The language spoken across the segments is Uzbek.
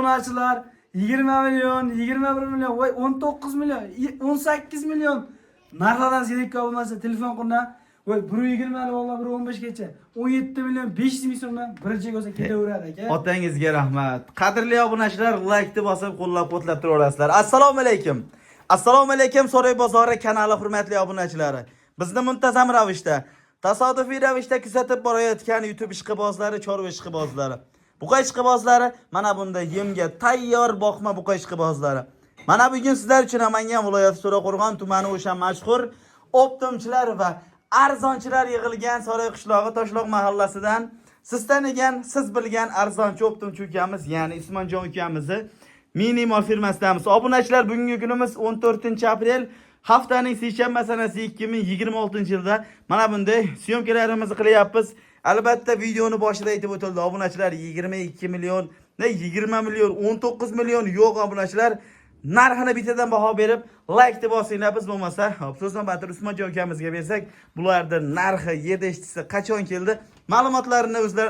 Obunachilar 20 million, 21 million, voy 19 million, 18 million. Narxlardan zerikkan obunachilar telefon qilinglar. Voy 1.20 ni oldilar, 1.15 gacha. 17 million 500 ming so'mdan birinchi bo'lsa ketaveradi aka. Otangizga rahmat. Qadrli obunachilar, laykni bosib qo'llab-quvvatlab turaverasizlar. Assalomu alaykum. Assalomu alaykum So'ray bozori kanali hurmatli obunachilari. Bizni muntazam ravishda, tasodifiy ravishda kuzatib borayotgan YouTube ishqibozlari, chorva ishqibozlari. Buqa ishqibozlari, mana bunda yemga tayyor boqma buqa ishqibozlari. Mana bugun sizlar uchun Namangan viloyati To'raqo'rg'on tumani o'sha mashhur optimchilar va arzonchilar yig'ilgan Saroy qishlog'i Toshloq mahallasidan siz tanigan, siz bilgan arzonchi optimchi ukamiz, ya'ni Usmonjon ukamizni Minimal firmasidamiz. Obunachilar, bugungi kunimiz 14-aprel, haftaning seshanba sanasi 2026-yilda mana bunday syomkalarimizni qilyapmiz. Albatta videoni boshida aytib o'tildi. Obunachilar 22 million, ne 20 million, 19 million yo'q obunachilar. Narxini bittadan baho berib, like deb bosinglar. Biz bo'lmasa, hop, so'z navbatini Usmonjon ukamizga bersak, bularni narxi, yetishchisi qachon keldi, ma'lumotlarini o'zlar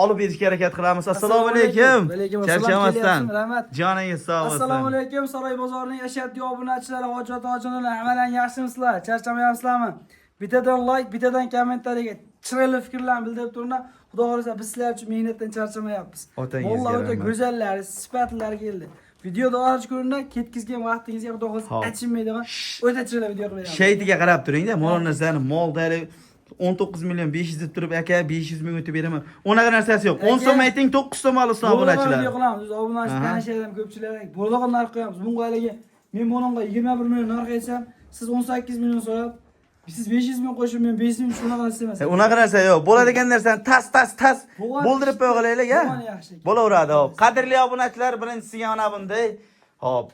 olib berishga harakat qilamiz. Assalomu alaykum. Alaykum assalom. Charchamasdan. Kelyapsizmi? Rahmat. Joningiz sog' bo'lsin. Assalomu alaykum Saroy bozorining ashaddiy obunachilari, hoji otaxonlar, amalan yaxshimisizlar? Charchamayapsizlarmi? Bittadan like, bittadan kommentariyaga chiroyli fikrlarni bildirib turinglar. Xudo xohlasa biz sizlar uchun mehnatdan charchamayapmiz. Otangizga Mollar o'ta rahmat. go'zallari, sifatlari keldi. Videoda oxirigacha ko'ringlar, ketkizgan vaqtingizga Xudo xohlasa achinmaydigan o'ta chiroyli video qilib beramiz. Shaytiga qarab turingda, mana narsani molda 19 million 500 deb turib, aka 500 ming o'tib beraman. Unaqa narsasi yo'q. 10 so'm ayting, 9 so'm olsin Bo'ladigan obunachilar. video qilamiz. Biz obunachi tanishlar ham ko'pchilik bo'ladigan narx qo'yamiz. Bunga haligi men bunga 21 million narx aytsam, siz 18 million so'rab, siz 500 ming qo'shib, men 500 ming shunaqa narsa emas. Unaqa narsa yo'q. Bo'ladigan narsani tas tas tas bo'ldirib qo'ya qolaylik, ha. Bo'lgani yaxshi. Bo'laveradi, hop. Qadrli obunachilar, birinchisiga mana bunday. Hop.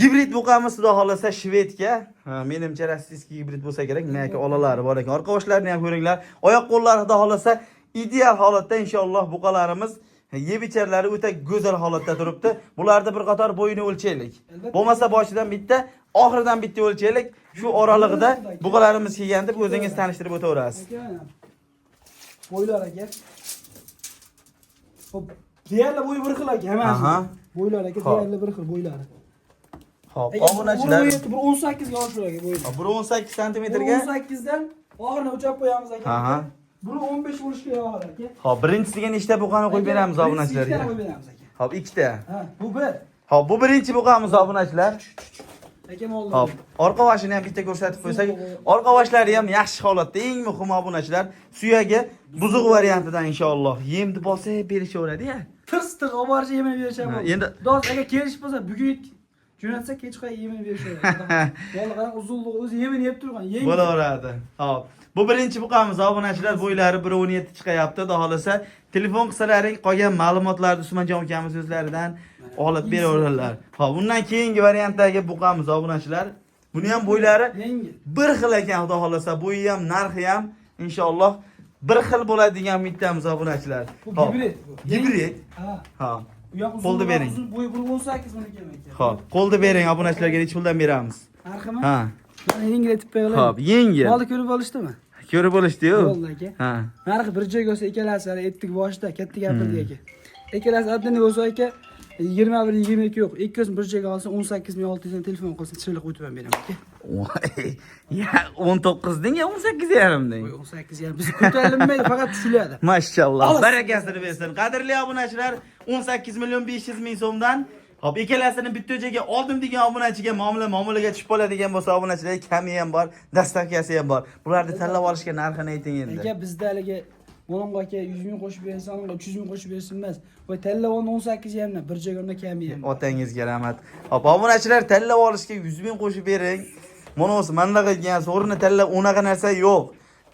Gibrid buqamiz xudo xohlasa shvedga. Ha, menimcha rossiyskiy gibrid bo'lsa kerak. Menga olalari bor ekan. Orqa boshlarini ham ko'ringlar. Oyoq qo'llari xudo xohlasa ideal holatda inshaalloh buqalarimiz yeb icharlari o'ta go'zal holatda turibdi. Bularni bir qator bo'yini o'lchaylik. Albatta. Bo'lmasa boshidan bitta, oxiridan bitta o'lchaylik. Shu oralig'ida buqalarimiz kelgan deb o'zingiz tanishtirib o'taverasiz. Aka, mana. Bo'ylar aka. Hop, deyarli bo'yi bir xil aka, hammasi. Bo'ylar aka, deyarli bir xil bo'ylari. Hop, Aka, obunachilar 17, bir 18 ga oshir aka bo'yi. 1.18 santimetrga. 18 dan oxirini o'chab qo'yamiz aka. Buni 15 bo'lishi kerak oxiri aka. Hop, birinchisiga nechta buqani qo'yib beramiz Aka, obunachilarga? ikkitani qo'yib beramiz aka. Hop, ikkita. Ha, bu bir. Hop, bu birinchi buqamiz obunachilar. Aka molni. Hop, orqa boshini ham bitta ko'rsatib qo'ysak, orqa boshlari ham yaxshi holatda. Eng muhimi obunachilar, suyagi buzuq variantidan inshaalloh. Yemni bosib berishaveradi-ya. Tirs tirs olib borish yemini berishadi. Ha, endi- Do'st aka kelishib bo'lsa bugun jo'natsa kechqurun yemini berishadi. Molni qarang uzunligi o'zi yemini yeb turgan. Yengil. Bo'laveradi. Hop. Bu birinchi buqamiz obunachilar, bo'ylari 1.17 chiqayapti. Xudo xohlasa telefon qilsalaring qolgan ma'lumotlarni Usmonjon ukamiz o'zlaridan olib beraveradilar. Hop, undan keyingi variantdagi buqamiz obunachilar. Buni ham bo'ylari Yengil. bir xil ekan xudo xohlasa, bo'yi ham, narxi ham inshaalloh bir xil bo'ladigan umiddamiz obunachilar. Bu Hop. gibrid bu. Gibrid. Ha. Ha. Bu yoq uzun. Qo'lni bering. Uzun bo'yi 1.18 buniki ham aka. Hop, qo'lni bering obunachilarga necha puldan beramiz? Narximi? Ha. Mana yengil aytib qo'yaylik. Hop, yengil. Molni ko'rib olishdimi? Ko'rib olishdi-yu. Bo'ldi aka. Ha. Narxi bir joyga bo'lsa ikkalasi hali etdik boshida katta gapirdik aka. Ikkalasi adini bo'lsa aka 21 22 yo'q. Ikkovsini bir joyga olsa 18 600 dan telefon qilsa chiroyli qo'yib ham beraman aka. Voy, ya 19 ding ya 18 yarim ding. Voy 18 yarim. Bizni ko'tarilmaydi, faqat tushiladi. Mashalloh. Olas. Barakasini bersin. Qadrli obunachilar, 18 million 500 ming so'mdan hop ikkalasini bitta joyga oldim degan obunachiga muomala muomalaga tushib qoladigan bo'lsa obunachilar kami ham bor, dastavkasi ham bor. Bularni tanlab olishga narxini ayting endi. Aka bizda haligi Molonga aka 100 ming qo'shib bersin, unga 300 ming qo'shib bersin emas. Voy tanlab oldi 18 yarimdan bir joyga unda kami ham. Otangizga rahmat. Hop, obunachilar tanlab olishga 100 ming qo'shib bering. Bunisi manaqa degan so'rini tanlab unaqa narsa yo'q.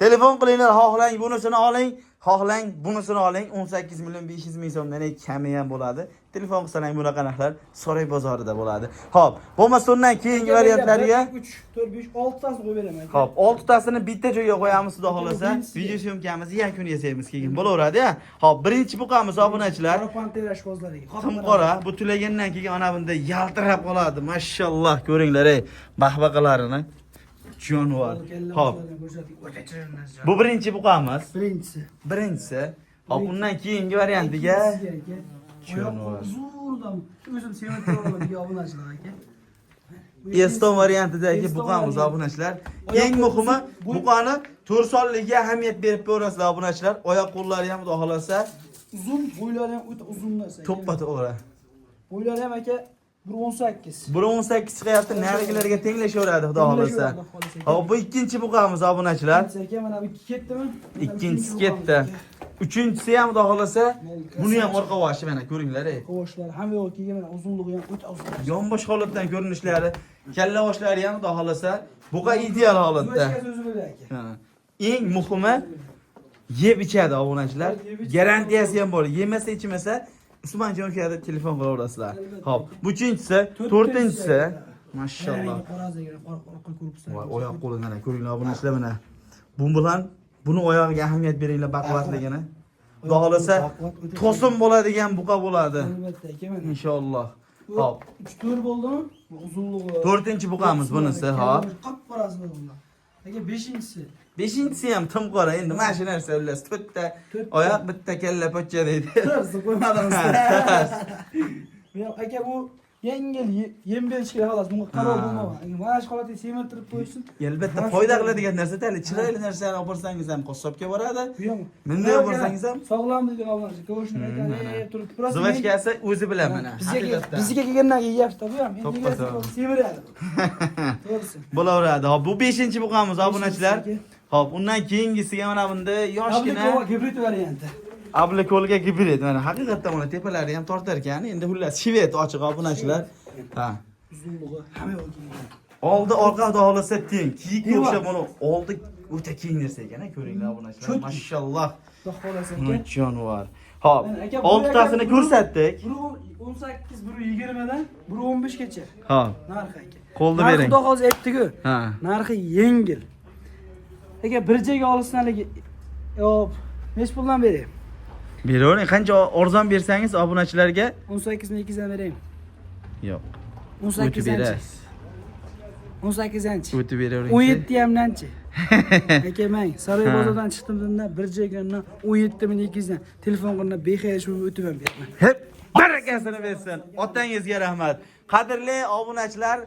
Telefon qilinglar, xohlang bunisini oling, xohlang bunisini oling. 18 million 500 ming so'mdan kami ham bo'ladi. Telefon qilsang bunaqa narxlar Saroy bozorida bo'ladi. Hop, bo'lmasa undan keyingi variantlarga 3 4 5 6 tasini qo'yib beraman aka. Hop, oltitasini bitta joyga qo'yamiz xudo xohlasa. Birinchisiga. Video syomkamizni yakun yasaymiz keyin. Bo'laveradi-ya. Hop, birinchi buqamiz obunachilar. Qora pantera ishbozlariga. Tim qora, bu tulagandan keyin ana bunda yaltirab qoladi. Mashalloh, ko'ringlar ey, bahbaqalarini. Jonivor. Hop, bu birinchi buqamiz. Birinchisi. Birinchisi. Hop, undan keyingi variantiga Ikkinchisiga aka. Jonivor. Oyoq uzun. Sog'lom. O'zim semirtirib olaman degan obunachilar aka. Eston variantidagi Eston buqamiz varianti. obunachilar. Oyoq Eng muhimi bu- buqani to'rsonligiga ahamiyat berib ko'rasizlar obunachilar. Oyoq qo'llari ham xudo xolasa Uzun, bo'ylari ham o'ta uzun narsa. aka. to'ppa to'g'ri. Bo'ylari ham aka 1.18. 1.18 chiqyapti, narigilarga tenglashaveradi xudo xolasa. Xudo xolasa aka. Hop, bu ikkinchi buqamiz obunachilar. Ikkinchisi aka mana bu ikki ketdimi? Mana Ikkinchisi uchinchi ketdi. buqamiz aka. Uchinchisi ham xudo xolasa buni ham orqa boshi mana ko'ringlar ey. Qovoshlar ham yo'q keyin mana uzunligi ham o'ta uzun. Yonbosh holatdan ko'rinishlari, kalla boshlari ham xudo xolasa buqa ideal holatda. Zuvachkasi o'zi bo'ladi aka. Ha. Eng muhimi yeb ichadi obunachilar. Yeb ichadi. Garantiyasi ham bor. Yemasa ichmasa Usmonjon akaga telefon qilaverasizlar. Albatta. Xo'p, bu uchinchisi, to'rtinchisi. Mashalloh. Qo'roz ekan, orqa ko'rib Voy, oyoq qo'li mana ko'ringlar obunachilar mana. Bu bilan buni oyog'iga ahamiyat beringlar baquvvatligini. Xudo xolasa to'sin bo'ladigan buqa bo'ladi. Albatta aka mana. Inshaalloh. Bu Xo'p, 3-4 bo'ldimi? Bu uzunligi. to'rtinchi buqamiz bunisi, hop. Qop-qorasi bo'ldi. Aka beshinchisi. Beshinchisi ham tim qora. Endi mana shu narsa xullas to'rtta To'rtta. oyoq, bitta kalla pochcha deydi. To'g'risi qo'ymadim. Yo'q aka bu yengil yem berish kerak xolos. Bunga qaror Ha. bo'lmagan. Endi mana shu holatga semirtirib qo'yishsin. Albatta foyda qiladigan narsa tali chiroyli narsani olib borsangiz ham qassobga boradi. Bu ham. Bunday olib borsangiz ham sog'lom degan obunachi. Ko'rishni Mana. aytadi, turib. Просто Zuvachkasi o'zi bilan mana. Bizga Haqiqatdan. bizga kelgandan keyin yeyapti bu ham. Endi To'ppa egasi to'g'ri. semiradi. To'g'risi. Bo'laveradi. Hop, bu 5-buqamiz obunachilar. Beshinchisi. Hop, undan keyingisiga mana bunda yoshgina Ablikovo gibrid varianti. Ablikolga gibrid mana haqiqatdan mana tepalari ham tortar ekan. Endi xullas shved ochiq obunachilar. Ha. Uzunligi hamma yo'q kelgan. Oldi orqa xudo xolasa teng. Kiyikka Devor. o'xshab buni oldi o'ta keng narsa ekan, ha, ko'ringlar obunachilar. Cho'tki. Mashalloh. Xudo xolasa Buni aka. jonivor. Hop, Mana aka, bu oltitasini aka, ko'rsatdik. Biri 18, biri 20 dan, biri 15 gacha. Hop, Narxi aka. Qo'lni Narxi bering. Xudo xolasa aytdi-ku. Ha. Narxi yengil. Aka bir joyga olsin haligi. Yo'q, nech puldan berayim? Beravering, qancha arzon bersangiz obunachilarga 18 200 dan berayim. yo'q. O'tib 18 anchi. berasiz. 18 anchi. O'tib beravering. 17 yamdanchi. Aka mang Saroy Ha. bozordan chiqdim bundan bir joyga 17 200 dan telefon qilib bexayo shu o'tib ham berman. Hep barakasini bersin. Otangizga rahmat. Qadrli obunachilar,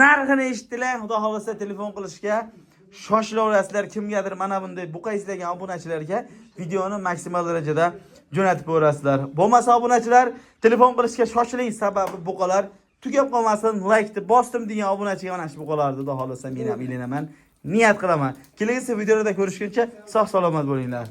narxini eshitdilar. Xudo xolasa telefon qilishga shoshilaverasizlar. Kimgadir mana bunday buqa izlagan obunachilarga videoni maksimal darajada jo'natib qo'yasizlar. Bo'lmasa obunachilar telefon qilishga shoshiling, sababi buqalar tugab qolmasin. Like'ni bosdim degan obunachiga mana shu buqalarni xudo xolasa men ham ilinaman. Niyat qilaman. Kelasi videoda ko'rishguncha sog' salomat bo'linglar.